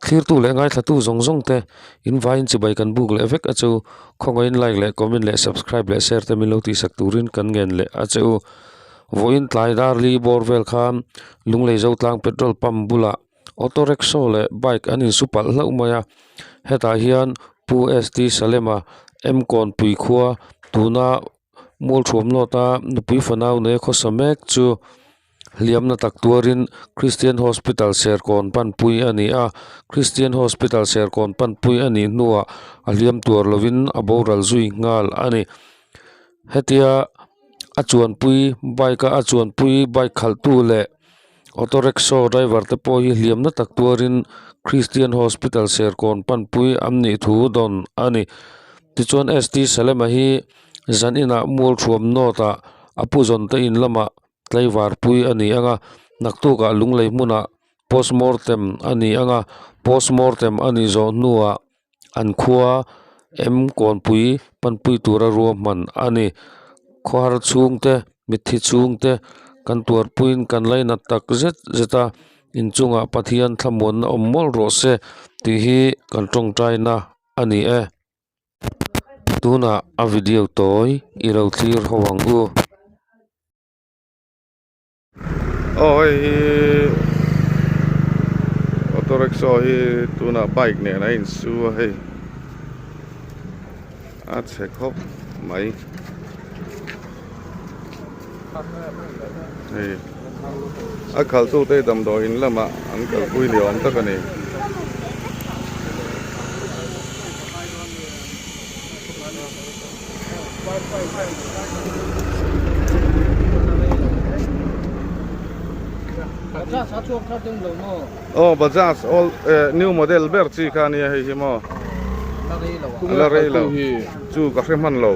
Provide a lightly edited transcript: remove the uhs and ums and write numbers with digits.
Thlirtu leh ngaithlatu zawng zawng te in vaiin chibai kan buk leh vek a che u. Khawngaihin like leh comment leh subscribe leh share te min lo tihsak turin kan ngen leh a che u. Vawiin tlai dar li bawr vel khan Lunglei Zotlang petrol pump bulah auto rickshaw leh bike an insu palh hlauh mai a. Hetah hian Pu ST Salema M Kawnpui khua tuna Mualthuam North-a nupui fanau nei khawsa mek chu Hliamna tak tuarin Christian Hospital Serkawn panpui a ni a, Christian Hospital Serkawn panpui a nih hnuah a hliam tuar lovin a boral zui nghal a ni. Hetia a chuanpui bike a a chuanpui bike khalhtu leh auto rickshaw driver te pawh hi hliamna tak tuarin Christian Hospital Serkawn panpui an nih thu dawn a ni. Tichuan ST Salema hi zan inah Mualthuam North ah a pu zawn te in lamah Tlaivar pui a ni ang a, naktukah lunglei hmunah postmortem a ni ang a, postmortem a nih zawh hnuah an khua em kawnpui panpui tura ruahman a ni. Khawhar chhungte, mitthi chhungte kan tuarpuiin kan lainat tak zet zet a, inchungah Pathian thlamuanna awm mawlh rawh se tih hi kan tawngtaina a ni e. Tunah a video tawi i lo thlir ho ang u. Aw hei hi auto rickshaw hi tunah bike nen a insu a hei a chhe khawp mai hei a khalh tute hi damdawiin lamah an kalpui ni awm tak a ni. Aw Bajaj old eh new model ber chi kha ania hei hi maw a la rei lo chu ka hre hman lo.